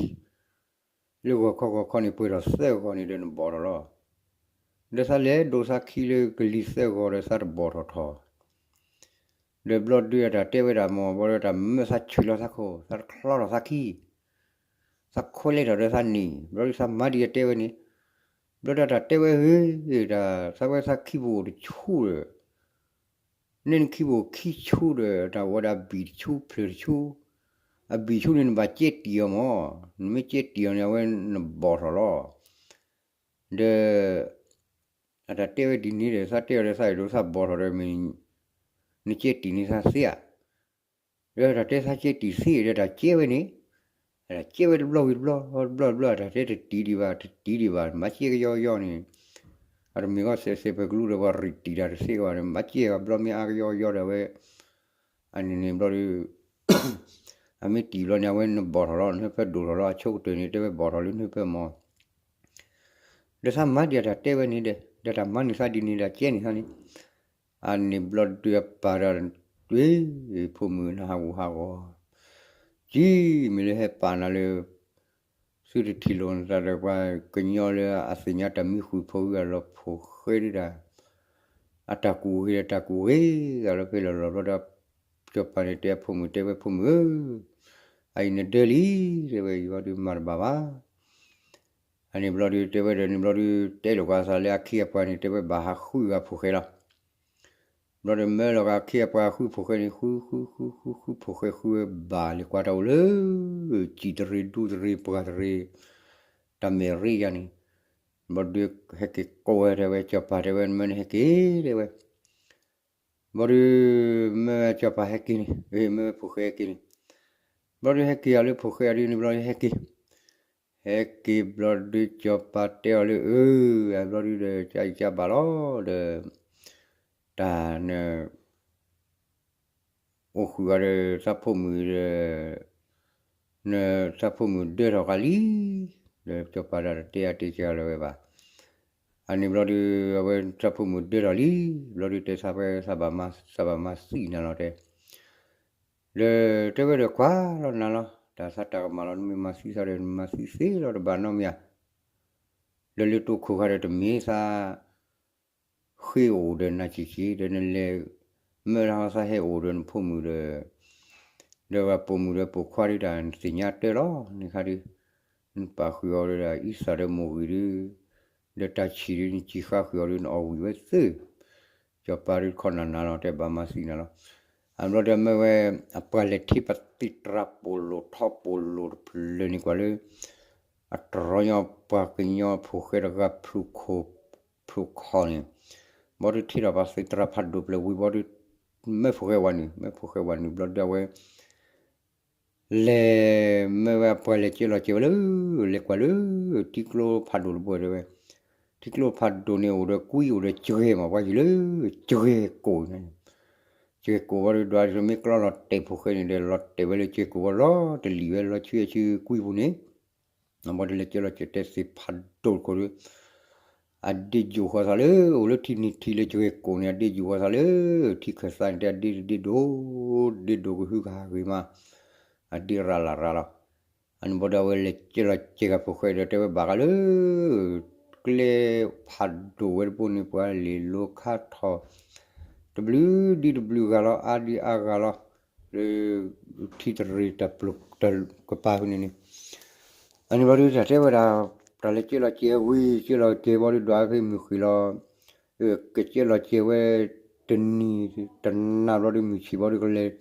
နဘၣ်လဲၤဒိးနခံလၢကလံၤ လၢဂီၤခီဂီၤခီန့ၣ် ပှဲၤထီၣ်သၢဂီၤန့ၣ်ဒီးနဘီၣ်ထီၣ်လီၤ. ဒီးသးလဲၤဒိးသးခံလၢကလံၤသၢဂီၤဒီးသးတဘီၣ်ထီၣ်ထီၣ် ဒီးဘျီဒုးအတၢ်တဲဝဲဒၣ်မၢ် ဘျီဒီးတၢ်မၢသးဆံးလီၤသးခိၣ် သးတချီထီၣ်သးခံ သးခွဲလဲၤထီၣ်ဒီးသးနံၣ် ဘျီဒုးသးမၤဒ်အတဲဝဲန့ၣ် ဘျီဒီးတၢ်တဲဝဲဧၢ တၢ်သးဝဲသးခံပူၤအိၣ်တဆူဒီး နဲနခံပူၤခံဆူဒီး တၢ်ဝဲဒၣ်ဘံၣ်တဆူဖျၢၣ်တဆူ အဘံၣ်ဆူန့ၣ်နဘၣ်ကဲတံၢ်အီၤမၢ် နမ့ၢ်ကဲတံၢ်အီၤန့ၣ် အဝဲနဘီၣ်ထီၣ်လီၤ. ဒီး အတၢ်တဲဝဲဒ်န့ၣ်ဒီး သးတဲအီၤဒီးသးအဲၣ်ဒိးသးဘီၣ်ထီၣ်ဒီးမ့ၢ် နကဲတံၢ်န့ၢ်သးသ့ဧါ. ဒီးတၢ်တဲသးကဲတံၢ်သ့ဒီးတၢ်ကဲဝဲန့ၣ် တၢ်ကဲဝဲတဘျီဝံၤတဘျီ တဘျီတဘျီ တၢ်တဲတတံၢ်ဒံးဘၣ် တတံၢ်ဒံးဘၣ် မၤကဲကယီကယီန့ၣ် အတမ့ၢ်ဂီၢ်စဲးစဲးပှဲၤကလူဒီးပှၤရံၣ်တံၢ်တၢ်တသ့ဘၣ်န့ၣ် မၤကဲဘျီမ့ၢ်အါကယီကယီဒီး အဝဲ အန့ၣ်န့ၣ်ဘျီဒီး အမ့ၢ်တံၢ်ဘျီန့ၣ် အဝဲနဘီၣ်ထီၣ်လီၤ နဟၢဖၢဒိၣ်ထီၣ်လီၤ အဆိကတၢၢ်န့ၣ် တဲဝဲဘီၣ်ထီၣ်လၢနဟၢဖၢမၢ် ဒီးသးမၤဒံးအတၢ်တဲဝဲန့ၣ်ဒီး ဒီးတၢ်မၤန့ၢ်သးဒ်န့ၣ်ဒီးကဲန့ၢ်သးန့ၣ် အန့ၣ်ဘျီဒုးအပၢ်ဒီး တုၤ ဖိမုၣ်နဟးဂူာ်ဟးဂီၤ ကံမ့ၢ်လၢဟဲပာ်နၤလၢ သုတထံၣ်လိာ်နသးဒီးပှၤကညီလၢအသ့ၣ်ညါတၢ်မံဃုာ်ဖိဂ့ၤအလီၢ်ဖိၣ်ဃဲဒၣ် အတၢ်ကူၣ်ဂ့ၤဒီးတၢ်ကူၣ်ဂ့ၤဂ့ၤလီၤဖဲလီၤလီၤဘျီဒီး စီၤပၤန့ၣ်တဲအဖိမုၣ်တဲဝဲဖိမုၣ်ဧၢ အအံၤနဒၢလံ တဲဝဲယဝဲဒုးမၤတဘၣ်ဘၣ် အန့ၣ်ဘျီဒုးတဲဝဲဒီးန့ၣ်ဘျီဒုး တဲလိာ်က့ၤသးလၢအခ့အပှၤန့ၣ် တဲဝဲဘၣ်ဟးဃုဂၤဖိၣ်ဃဲလီၤ. ဘျီဒီးမၢလီၤက့ၤအခ့အပှၤဃုဖိၣ်ဃဲန့ၣ် ဃု ဃု ဃု ဃု ဃုဖိၣ်ဃဲဃုဝဲဘၣ်လၢကွၢ်တၢ်အိၣ်လၢ စံာ်တရံးဒူတရံးပှၢ်တရံး တၢ်မဲာ်ရ့ယါန့ၣ် ဘျီဒုးဟဲက့ၤကိးဝဲတဲဝဲ စီၤပၤတဲဝဲ နမၢနဟဲက့ၤတဲဝဲ ဘျီဒုး မၢဝဲစီၤပၤဟဲက့ၤန့ၣ် မၢဝဲဖိၣ်ဃဲဟဲက့ၤန့ၣ် ဘျီဒုးဟဲက့ၤအီၤလၢဖိၣ်ဃဲအဒုန့ၣ် ဘျီဒုးဟဲက့ၤ ဟဲက့ၤဘျီဒုး စီၤပၤတဲအီၤလၢ အၢ အဘျီဒုးဒီး ကစၢ်အံၤကစၢ်ဘၣ်လီၤဒီး တၢ်န အိၣ်ဃုာ်ဂၤဒီး သးဖိမုၣ်ဒီး နသးဖိမုၣ်ဒၢထီၣ်ဃာ်လံ, ဒီးစီၤပၤတၢ်တတဲအါတဲစှၤလၢၤဝဲဘၣ်. အန့ၣ်ဘျီဒုး အဝဲသးဖိမုၣ်ဒၢထီၣ်လံ, ဘျီဒုးတဲသးဖဲ သးဘၣ်မၤသံနၤလီၤတဲ ဒီးတဲဝဲဒီး ကွၢ်လီၤနၤလီၤ, တၢ်သးတၢ်ကမၣ်လီၤ, နမ့ၢ်မၤသံသးဒီး နမၤသံသ့လီၤ တဘၣ်နီတမံၤဧါ. ဒီးလၢတိခိၣ်ခါဒီး တမ့ၢ်သး ဃ့အိၣ်ဒီးနၤဆံးဆံး ဒီးနလဲၤ မၢလီၤသးဟဲအိၣ်ဒီးနဖိမုၣ်ဒီး ဒီးပှၤပိာ်မုၣ်ဒီးပိာ်ခွါဒုး တၢ်နသ့ၣ်ညါတၢ်လီၤန့ၣ်ခါဒုး, နပာ်ဃုာ်အီၤဒီး အံသၣ်ဒီးမိၢ်ဂံၢ်ဒုး ဒီးတၢ်ဆံၣ်ဒုး နစံးဃါဃုာ်အီၤဒုး နအီၣ်ဝံၣ်ဝဲသ့, စီၤပၤဒုးခီၣ်နၢ်နၤလီၤ တဲဘၣ်မၤသံနၤလီၤ. အဘျီဒီးမ့ၢ်ဝဲ အပှၤလဲၤထံပသံတြၢ်ပိာ်လိာ်ထီပိာ်လိာ်တဖျၢၣ်န့ၣ် ကွၢ်လၢ အတြီညီပှၤကညီဖိဃဲတဂၤ ဖျူၣ်ခိၣ် ဖျူၣ်ခီၣ်န့ၣ်, ဘီဒုးထံၣ်ထီၣ်ပှၤသံတြၢ်ဖးဒိၣ်ဖျၢၣ်ဝံၤဘီဒုး မၢဖိဃဲဝၤနုာ် မၢဖိဃဲဝၤနုာ် ဘျီဒုးအဝဲ လဲၤမ့ၢ်ဝဲအပှၤလဲၤကဲလီၤကဲဝဲလၢ လဲၤကွၢ်လၢ ထံကျိဖးဒိၣ်တဘိတဲဝဲ, ထံကျိဖးဒိၣ်န့ၣ် အိၣ်ဒီးကွံအိၣ်ဒီးစှဲမး ပှၤဟံၣ်လၢ စှဲကိာ်န့ၣ်, စှဲကိာ်ဝံၤဒီး ဒွးမ့ၢ်ကျီလီၤတဲာ်ဖိဃဲန့ၣ်ဒီး လီၤတဲာ်ဝဲလၢစှဲကိာ်ဝံၤ လီၤတလံာ်ဝဲ လီၤဆူအဆူကွံပူၤန့ၣ်, အဝဲဒီးလဲၤကဲလီၤကဲတဲသ့ၣ်ဖးဒိၣ်တခိၣ်ဒီး အဒ့ယူၢ်ဃီသးလၢ အိၣ်လၢထံနံၤထံလၢစှဲကိာ်န့ၣ် အဒ့ယူၢ်ဃီသးလၢ ထံခၢၣ်သးန့ၣ် တဲအဒ့တဒ့ဒိၣ် ဒ့ဒိၣ်ကဟုကဟးဂ့ၤမး, အဒ့ရၤလၢ်ရၤလီၤ. အန့ၣ်ဘျီဒီးအဝဲလဲၤကဲလီၤကဲဂၤဖိဃဲဒီး တဲဝဲဘၣ်ဃးလၢ ကျဲဖးဒိၣ်ဝဲတဘိန့ၣ် ပှၤလဲၤလိခါထီၣ် တဘျုးဒ်တဘျုးဂၤလီၤ အါဒ်အါဂၤလီၤ, လၢ ထံတရံးတၢ်ပျိာ်တၢ်ကပၤဖဲန့ၣ်န့ၣ်, အန့ၣ်ဘျီဒုးတၢ်တဲဝဲဒၣ် တၢ်လဲၤကဲလီၤကဲဝံၤ ကဲလီၤကဲဘျီဒုး ဒွးဖဲမုၢ်ဃ့ၢ်လီၤ, ကကဲလီၤကဲဝဲ တနံၤတနၤဘျီဒုး မုၢ်ဆံးဘျီဒုး ကလဲၤ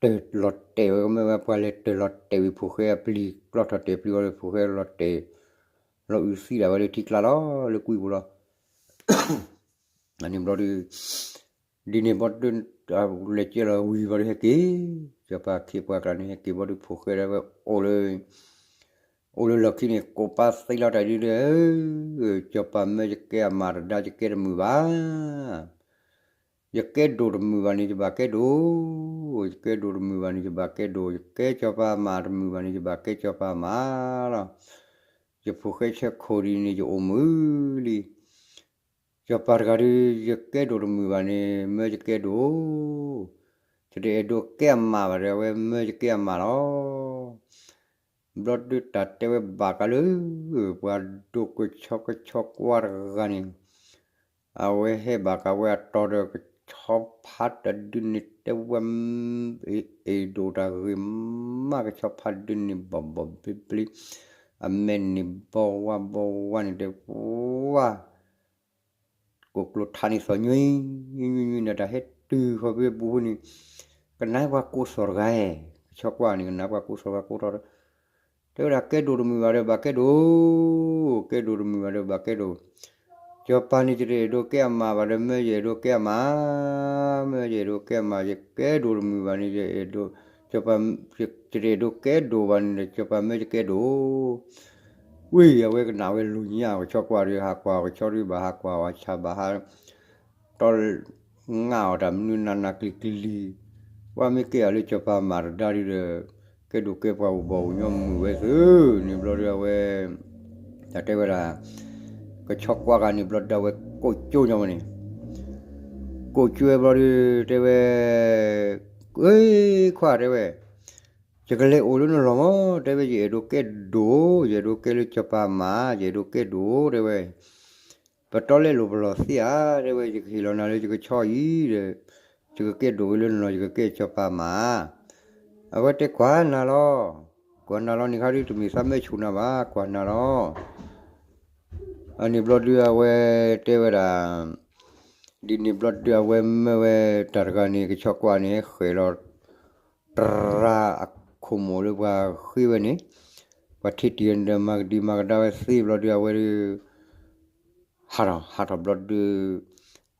တၢၢ်လီၤတဲာ်ဝဲ ကမ့ၢ်ဝဲပှၤလဲၤတၢၢ်လီၤတဲာ်ဝံၤ ဖိဃဲအပျံၤ ကျီထီၣ်တဲာ်ပျံၤဝံၤဒီး ဖိဃဲလီၤတဲာ် လီၤအုးသံဒၣ်ဝဲလၢထံကျါလီၤ လၢကွံပူၤလီၤ. အန့ၣ်ဘျီဒုး ဒ်န့ၣ်ဘျီဒုး လဲၤကဲလီၤဝံၤဘျီဒုးဟဲက့ၤ, စီၤပၤခ့ပှၤကျါန့ၣ် ဟဲက့ၤဘျီဒုး ဖိဃဲဒၣ်ဝဲအိၣ်လၢ အိၣ်လၢလီၢ်ခံန့ၣ် ကိးပာ်သံလီၤတၢ်ဒုးဒီး စီၤပၤမၢယကဲအမးတဒါ ယကဲတမုာ်ဘၣ် ယကဲဒိၣ်တမုာ်ဘၣ်န့ၣ် ယဘၣ်ကဲဒိၣ်, ယကဲဒိၣ်တမုာ်ဘၣ်န့ၣ် ယဘၣ်ကဲဒိၣ်, ယကဲစီၤပၤအမးတမုာ်ဘၣ်န့ၣ် ယဘၣ်ကဲစီၤပၤအမးလီၤ. ယဖိဃဲဆၢခိၣ်ဒ်န့ၣ် ယအိၣ်မုာ်လံ. စီၤပၤတဂၤဒီး ယကဲဒိၣ်တမုာ်ဘၣ်န့ၣ် မၢယကဲဒိၣ်, ယတအဲၣ်ဒိးကဲအမးဘၣ်ဒီး အဝဲမၢယကဲအမးလီၤ. ဘျီဒုးတၢ်တဲဝဲဘၣ်ဃးလၢ ပှၤဒိၣ်ကဆီကဆီကွၢ်တဂၤန့ၣ် အဝဲဟဲဘၣ်ဃးဝဲအတီၤဒီး ကဆီဖါတဒုန့ၣ် တဲဝဲ အဲၣ်ဒိးတၢ်ဂ့ၤမး ကဆီဖါတဒုန့ၣ် ဘီၣ်ဘီၣ်ဘျ့ဘျ့, အမဲာ်န့ၣ်ဘီဝါဘီဝါန့ၣ် တဲဝဲ ကိၣ်ကျိထါန့ၣ်သီၣ်ညွံညွံညွံညွံန့ၣ် တၢ်ဟဲတုၤဃီၤဖဲပူၤဖဲန့ၣ်, ကနၣ်ပှၤကိးသီၣ်တဂၤ, ကဆီကွၢ်န့ၣ် ကနၣ်ပှၤကိးသီၣ်ပှၤကိးထီၣ်ဒီး တဲဝဲဒၣ်ကဲဒိၣ်တမုာ်ဘၣ်ဒီးဘၣ်ကဲဒိၣ်, ကဲဒိၣ်တမုာ်ဘၣ်ဒီးဘၣ်ကဲဒိၣ်, စီၤပၤန့ၣ် ယတအဲၣ်ဒိးကဲအမးဘၣ်ဒီး မၢယအဲၣ်ဒိးကဲအမး, မၢယအဲၣ်ဒိးကဲအမး ယကဲဒိၣ်တမုာ်ဘၣ်န့ၣ် ယအဲၣ်ဒိး, စီၤပၤ ယတအဲၣ်ဒိးကဲဒိၣ်ဘၣ်န့ၣ်ဒီး စီၤပၤမၢယကဲဒိၣ် ဝံၤအဝဲကနၣ်ဝဲလူၤညါ ကဆီကွၢ်ဒီး ဟးကွၢ်ကဆီဒီး ဘၣ်ဟးကွၢ်အီၤဆၣ်ဘၣ်ဟး တီ ငၣ်အီၤတၢ်မနုၤနးနးကျံၤကျံၤ, ပှၤမ့ၢ်ကဲအီၤလၢစီၤပၤမၤတဒါဒုဒီး ကဲဒိၣ်ကဲပှၤအိၣ်ဘီၣ်အိၣ်ညီမုာ်ဝဲသု, န့ၣ်ဘျီဒီးအဝဲ တၢ်တဲဝဲဒၣ် ကဆီကွၢ်ဂၤန့ၣ်ဘျီဒီးအဝဲကိးကၠိညီဝဲန့ၣ်, ကိးကၠိဝဲဘျီဒီး တဲဝဲ အ့ ခွါ တဲဝဲ ယကလဲၤအိၣ်လၢနလီၢ်မး တဲဝဲ ယအဲၣ်ဒိးကဲဒိၣ်, ယအဲၣ်ဒိးကဲလၢစီၤပၤမၤ ယအဲၣ်ဒိးကဲဒိၣ် တဲဝဲ, ပတီၢ်လဲလိာ်ပလီၢ်သ့ဧါ တဲဝဲ ယကဟ့ၣ်လီၤနၤလၢယကဆီအံၤဒီး ယကကဲဒိၣ်ဝဲလၢနလီၢ် ယကကဲစီၤပၤမၤ, အဝဲတဲကွၢ်နၤလီၤ, ကွၢ်နၤလီၤန့ၣ်ခါဒု တမ့ၢ်သးမၢဆူၣ်နၤဘၣ် ကွၢ်နၤလီၤ အန့ၣ်ဘျီဒုအဝဲတဲဝဲဒၣ်, ဒ်န့ၣ်ဘျီဒုအဝဲမၢဝဲတၢ်တဂၤန့ၣ် ကဆီကွၢ်န့ၣ် ဃဲၤလီၤ တရၢအခိၣ်မိၣ်လၢပှၤဃ့ဝဲန့ၣ်, ပှၤထံၣ်တံၢ်ဒီးမၤကဒံမၤကဒါဝဲသ့ဘျီဒုအဝဲဒု ဟးထီၣ် ဟးထီၣ်ဘျီဒု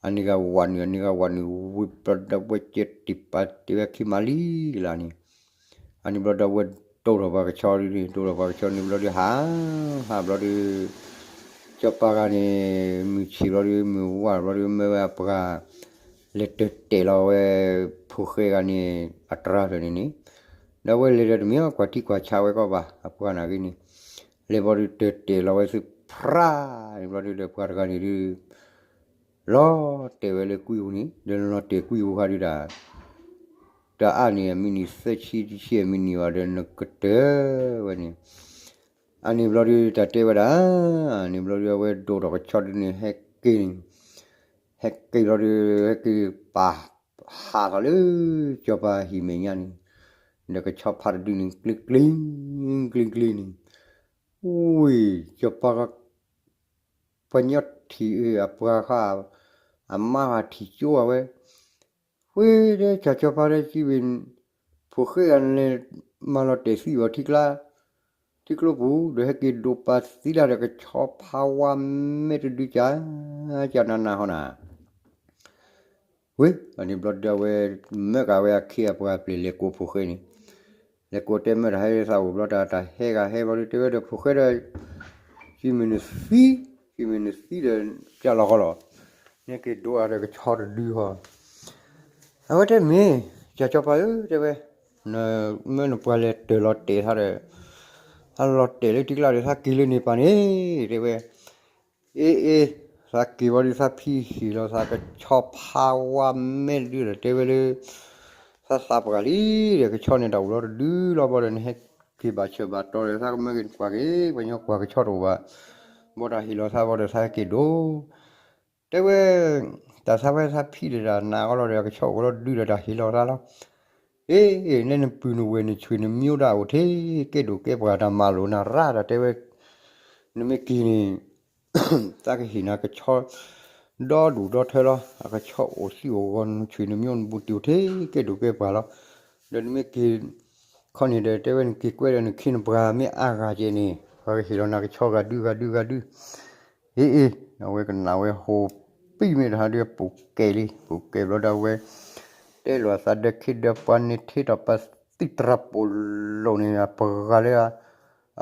အန့ၣ်ဂၤဝၤနုာ် အန့ၣ်ဂၤဝၤနုာ်ဝံၤဘျီဒုအဝဲကဲတံၢ်ပာ်တ့ၢ်ဝဲခံမၤလံလၢန့ၣ်, အန့ၣ်ဘျီဒုအဝဲဒ ဒိၣ်ထီၣ်ပှၤကဆီဒုန့ၣ် ဒိၣ်ထီၣ်ပှၤကဆီန့ၣ်ဘျီဒုး ဟး ဟးဘျီဒုး စီၤပၤဂၤန့ၣ် မုၢ်ဆ့ၣ်ဘျီဒုး မုၢ်ဝါဘျီဒုး မၢဝဲအပှၤ လဲၤတၢၢ်တဲာ်လီၤဝဲ ဖိၣ်ဃဲဂၤန့ၣ် အတြၤဖျၢၣ်န့ၣ်န့ၣ်, ဒီးအဝဲလဲၤဒီးတမ့ၢ်ကွၢ်ထံကွၢ်ဆးဝဲကီးဘၣ် အပှၤနာ်က့န့ၣ်, လဲၤဘျီဒုးတၢၢ်တဲာ်လီၤဝဲသုဖရၣ်န့ၣ်ဘျီဒုး ဒီးပှၤတဂၤန့ၣ်ဒုး လီၤတဲာ်ဝဲလၢကွံာ်ပူၤန့ၣ် ဒီးလီၤတဲာ်ကွံာ်ပူၤဃီဒုးဒၣ် တအါန့ၣ် အမံးနံးသၢဆံတဆံ အမံးနံးဝဲဒီးနကတၢၢ်ဝဲန့ၣ်, အန့ၣ်ဘျီဒုး တၢ်တဲဝဲဒၣ်, အန့ၣ်ဘျီဒုး အဝဲဒိၣ်ထီၣ်ကဆီဒုန့ၣ် ဟဲက့ၤန့ၣ်, ဟဲက့ၤဘျီဒုး ဟဲက့ၤပာ်ဟးထီၣ်လၢ စီၤပၤဟံၣ်မဲာ်ညါန့ၣ်, ဒီးကဆီဖးတဒုန့ၣ် ကျ့ကျ့ ကျ့ကျ့န့ၣ်, ဝံၤ စီၤပၤ ပှၤညီထံၣ်အပှၤဃါ အမါဃါထံၣ်ကၠိအဝဲ, ဝံၤဒီး ကၢ်စီၤပၤဒီးစံးဝံၤ ဖိၣ်ဃဲဂၤန့ၣ်လဲၤ မၤလီၤတဲာ်သံဘၣ်ထံကျါ ထံကျိပူၤ ဒီးဟဲက့ၤဒိးပာ်သံဒၣ်ဒီးကဆီဖးဝါမဲာ်တဒုကၢ် ကၢ်နးနးဟီနၤ ဝံၤ အန့ၣ်ဘျီဒုးအဝဲ မၢကၤဝဲအခ့အပှၤပျဲၢ်လဲၤကိးဖိၣ်ဃဲန့ၣ်, လဲၤကိးတဲမၢတၢ်ဟဲသးအိၣ်ဘျီတၢ် တၢ်ဟဲဂၤဟဲဘျီဒုး တဲဝဲဒီးဖိၣ်ဃဲဒီး စံးမ့ၢ်နသံ, စံးမ့ၢ်နသံဒီး ကၢ်လီၤဃီလီၤ, နက့ၤဒိးအါဒီးကဆီတဒုဃီ အဝဲတဲမ့ၢ် ကၢ်စီၤပၤဧၢ တဲဝဲ, မၢနပှၤလဲၤတၢၢ်လီၤတဲာ်သးဒီး သးလီၤတဲာ်လၢထံကျါဒီး သးက့ၤလၢန့ၣ်ပၢ်န့ၣ် တဲဝဲ, အ့ အ့ သးက့ၤဝံၤဒီး သးဖံဟ့ၣ်လီၤသးကဆီဖးဝါမဲာ်တဒုဒီး တဲဝဲလၢ သးသးပှၢ်လံဒီး ကဆီန့ၣ်တၢ်အိၣ်လီၤတဒုလီၤဘီဒီး နဟဲက့ၤဘၣ်ဆၢဘၣ်တီၤဒီး သးကမၢက့ၤနပှၤက့ၤ ပှၤညီကွၢ်ကဆီတအိၣ်ဘၣ်, ဘီတၢ်ဟ့ၣ်လီၤသးဘီဒီး သးဟဲက့ၤဒိး တဲဝဲ, တၢ်သးဝဲသးဖံးဒီးတၢ်နးအီလီၤဒီး အကဆီအိၣ်လီၤတဒုဒီး တၢ်ဟ့ၣ်လီၤသးလီၤ, အ့ အ့ နဲနပုၢ်နဝဲၢ်နဆွေနမျိုး တၢ်အိၣ်ထဲ ကဲဒိၣ်ကဲပှၢ်တၢ်မၤလိာ်နၤရၣ်ဒီး တဲဝဲ, နမ့ၢ်က့ၤန့ၣ် သးကဟ့ၣ်နၤကဆီ ဒီဒူၣ်ဒီထၢလီၤ, အကဆီအိၣ်သံအိၣ်ဂီၤ နဆွေနမျိုးနဘူးတံၢ်အိၣ်ထဲ ကဲဒိၣ်ကဲပှၢ်လီၤ, ဒီးနမ့ၢ်က့ၤ ခီန့ၣ်ဒီး တဲဝဲနက့ၤကွဲဒီးနခ့နပှၤမ့ၢ်အါဂၤကဲန့ၣ် ပှၤကဟ့ၣ်လီၤနၤကဆီဂၤဒုဂၤဒုဂၤဒု အ့ အ့ အဝဲကနၣ်ဝဲဟိၣ်ပံၣ်မ့ၢ်တဟါဒုး ပူၤကဲလံ ပူၤကဲဘျီဒီးအဝဲ တဲလိာ်အသးဒီးခ့ဒီးပှၤန့ၣ် ထံထီၣ်ပှၤသံတြၢ်ပိာ်လိာ်န့ၣ် အပှၤဂၤလၢ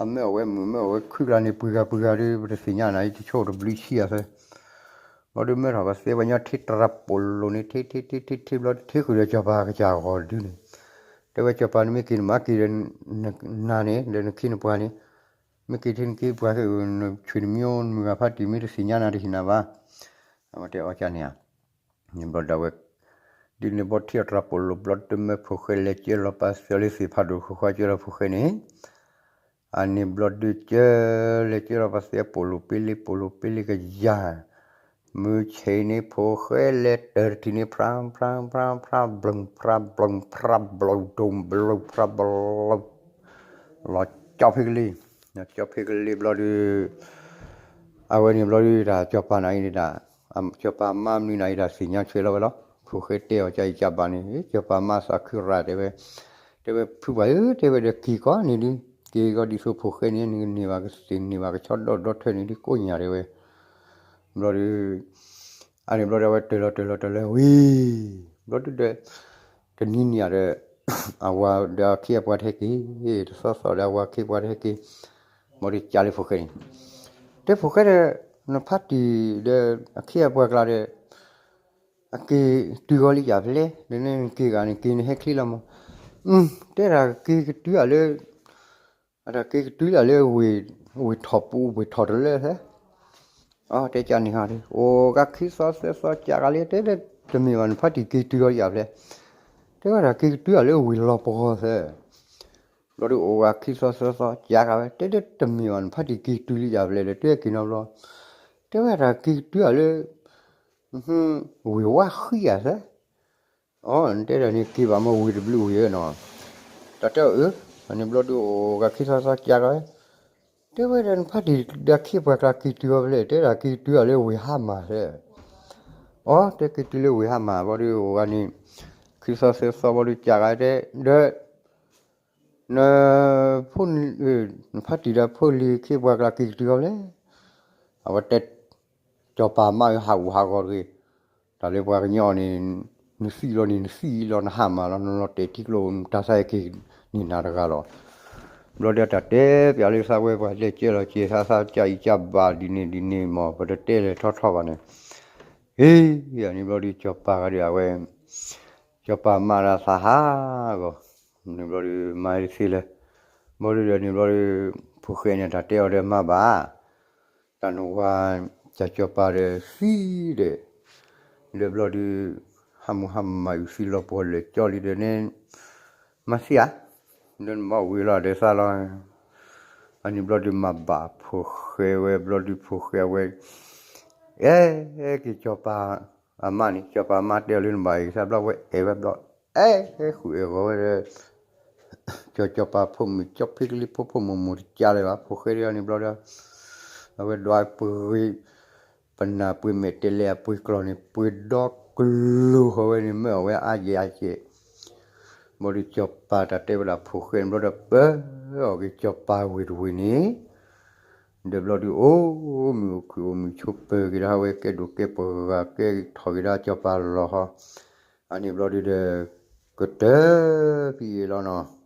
အမၢအဝဲမုၣ်မၢအဝဲခုၣ်ကျါန့ၣ် ပှၤဂၤပှၤဂၤဒုး ပတသ့ၣ်ညါနၤ ယတဆိၣ်တဘျုးဆံယၤသၢ ဘျီဒုးမၢထီၣ်ပှၤသ့ပှၤညီထံတြၢ်ပိာ်လိာ်န့ၣ် ထံထံထံထံထံဘျီဒုး ထံဃုာ်ဒီးစီၤပၤကစၢ်ဂီၤတဒုန့ၣ် တဲဝဲစီၤပၤ နမ့ၢ်က့ၤနမၤက့ၤဒီး နၤန့ၣ် ဒီးနခ့နပှၤန့ၣ် မ့ၢ်က့ၤထံနက့ၤပှၤခဲအံၤ နဆွေနမျိုး နမုၢ်ဂၤဖါတံၢ်မ့ၢ်တသ့ၣ်ညါနၤတဟ့ၣ်နၤဘၣ် အဝဲတဲအီၤကန့ၣ်ဧါ န့ၣ်ဘျီဒၣ်ဝဲ ဒ်န့ၣ်ဘီထံအတြၢ်ပိာ်လိာ်ဘျီ တမၢဖိၣ်ဃဲလဲၤကၢလီၤပာ်သးလၢသ့ၣ်ဖးဒိၣ် ဃုဃွာကၢလီၤဖိၣ်ဃဲန့ၣ် အန့ၣ်ဘျီဒုးကၢ လဲၤကၢလီၤပာ်သးပိာ်လိာ်ပ့လ့ ပိာ်လိာ်ပ့လ့ကယၤ မုၢ်ဆ့ၣ်န့ၣ် ဖိၣ်ဃဲလဲၤတၢၢ်တထံၣ်န့ၣ် ဖြါဖြါဖြါဖြါ ဘျုးဖြါဘျုးဖြါ ဘျုးဒိၣ်ဘျုးဖြါဘျုး လီၤကၠီဖဲကလံၤ ကၠီဖဲကလံၤဘျီဒုး အဝဲန့ၣ်ဘျီဒုးတၢ် စီၤပၤနၤအံၤန့ၣ်တၢ် စီၤပၤမါမနုၤနၤအံၤတၢ်သ့ၣ်ညါဆွဲလီၤဝဲလီၤ. ဖိၣ်ဃဲတဲအီၤ ကၢအံၤကၢဘၣ်န့ၣ် စီၤပၤမါသးခုရၣ်တဲဝဲ တဲဝဲဖုပှၤဧၢ တဲဝဲဒီးက့ၤကီးန့ၣ်ဒုး က့ၤကီးဒ်သိးဖိၣ်ဃဲန့ၣ် နကန့ၢ်ဘၣ်ကသ့ၣ်န့ၢ်ဘၣ်ကဆီဒီဒီထၢန့ၣ်ဒုးကိးညၣ်တဲဝဲ ဘျီဒုး အန့ၣ်ဘျီဒုးအဝဲတၢၢ်လီၤတၢၢ်လီၤတၢၢ်လီၤဝံၤ ဘျီဒုးဒီး တနံၤနံၤဒီး အဝၤဒီးအခ့အပှၤတဟဲက့ၤ တသီသီဒီးအဝၤအခ့အပှၤတဟဲက့ၤ ဘျီဒုးကးလၢဖိၣ်ဃဲန့ၣ် တဲဖိၣ်ဃဲဒီး နဖါတံၢ်ဒီးအခ့အပှၤကျါဒီး အက့ၤတုၤဂီၤလံယၤဖဲလဲၣ် နက့ၤဂၤန့ၣ်က့ၤနဟဲချ့လီၤမး တဲဒၣ်က့ၤကတုၤအလၢ အတၢ်က့ၤကတုၤလၢလၢ ဝ့ၢ်ထီၣ်ပူၤ ဝ့ၢ်ထီၣ်တလၢသၢ အတဲကန့ၣ်ဟီ အိၣ်ဂၤခံသီသၢသီကးဂၤလံ တဲဒၣ်တမ့ၢ်ဘၣ် နဖါတံၢ်က့ၤတုၤလီၤယၤဖဲလဲၣ် တဲဝဲဒၣ်က့ၤကတုၤအလၢဝ့ၢ်လီၤပဂီၤသၢ ဘျီဒုးအိၣ်ဂၤခံသီသၢသီကးဂၤဝဲ တဲဒၣ်တမ့ၢ်ဘၣ် နဖါတံၢ်က့ၤတုၤလံယၤဖဲလဲၣ်ဒီး တဲက့ၤနီတဘျီ တဲဝဲဒၣ်က့ၤကတုၤအလၢ ဝ့ၢ်ဝါဃံယၤသၢ အတဲဒၣ်န့ၣ်က့ၤဘၣ်မ့ၢ်ဝ့ၢ်တဘျုးဝ့ၢ်ဧၢနီၤ တၢ်တဲအီၤအၢ အန့ၣ်ဘျီဒုးအိၣ်ဂၤခံသီသီကးဂၤဝဲ တဲဝဲဒၣ်နဖါတံၢ်ဒီးအခ့အပှၤကျါက့ၤတုၤအီၤဖဲလဲၣ် တဲဒၣ်က့ၤတုၤအီၤလၢဝ့ၢ်ဟါမၢ်သၢ အတဲက့ၤတုၤလၢဝ့ၢ်ဟါမၢ် ဘျီဒုးအိၣ်ဂၤန့ၣ် ခံသီသၢသီဘျီဒုးကးဂၤတဲ ဒီး န ဖိ နဖါတံၢ်ဒီးဖိလံၤအခ့အပှၤကျါက့ၤကတုၤအီၤဖဲလဲၣ် အဝဲတဲ စီၤပၤမါအၢ ဟးဂူာ်ဟးဂီၤတဂ့ၤ တၢ်လၢပှၤကညီန့ၣ် နသံလီၤန့ၣ် နသံလီၤ နဟါမၢ်လီၤ နလီၤတဲာ်ထံကျိ တၢ်သးအံၤက့ၤန့ၢ်နၤတဂၤလီၤ ဘျီဒီးတၢ်တဲပၠးလၢသးဝဲ ပှၤလဲၤကဲလီၤကဲၤသး သးကၢ်အံၤကၢ်ဘၣ်ဒ်န့ၣ်ဒ်န့ၣ်မး ပတတဲလဲၤထီၣ်ထီၣ်ဘၣ်န့ၣ်, ဟ့ၣ်, အန့ၣ်ဘျီဒီး ကၠီၤပၤဂၤဒီးအဝဲ, ကၠီၤပၤမၤဒၣ်သးဟးဂီၤ, န့ၣ်ဘျီဒီး မၤတသ့လၢၤ, ဘျီဒီးန့ၣ်ဘျီဒီး ဖိၣ်ဃဲန့ၣ် တၢ်တဲအီၤဒီးမၤဘၣ် တၢ်နဝၤ, တၢ်ကၠီၤပၤဒီးသံဒီး, ဒီးဘျီဒုး, ဟးမူဟးမၤအုၣ်သံလီၤပှီၢ်လၢာ်ကၠီလံဒီးန့ၣ်, မၤသံဧါ, ဒီးနမၤဝံၤလီၤဒီးသးလီၤ, အန့ၣ်ဘျီဒုးမၤဘၣ်ဖိၣ်ဃဲဝဲ ဘျီဒုးဖိၣ်ဃဲအဝဲ, အဲ, က့ၤကၠီၤပၤ, အမါန့ၣ် ကၠီၤပၤအမါတဲအီၤလၢနဘၣ်အံၤသးဘျီဝဲအဲၣ်ဝဲဘျီ, အဲ, ဃုာ်အဲၣ်ဂီၤဝဲဒီး ကၠီၤကၠီၤပၤဖိမုၣ်ကၠီဖံကလံၤဖိဖိမိၢ်မိၢ်တကးလၢၤဘၣ် ဖိၣ်ဃဲဒ်အန့ၣ်ဘျီဒီး, အဝဲဒွးပှ့ၤ, ပနၢ်ပှ့ၤမဲာ်တဲလဲအပှ့ၤကျီၢ်န့ၣ် ပှ့ၤဒီကလူၤဃီၤဝဲန့ၣ် မၢအီၣ်ဝဲအါယဲၢ်အါယဲၢ်, ဘျီဒီးကၠီၤပၤတၢ်တဲဝဲဒၣ်ဖိၣ်ဃဲန့ၣ်ဘျီဒီး ပၢအီၣ်က့ၤကၠီၤပၤဝ့ၢ်တဝ့ၢ်န့ၣ်, ဒီးဘျီဒုးအိၣ်မုာ်အိၣ်ခုၣ်အိၣ်မုာ်ဆိးပၢၤက့ၤဒၣ်ဝဲ ကဲဒိၣ်ကဲပှၤဂၤကဲထီၣ်က့ၤဒၣ်ကၠီၤပၤလီၤဟီ, အန့ၣ်ဘျီဒုးဒီး, ကတၢၢ်ဖဲအံၤလီၤနီၤ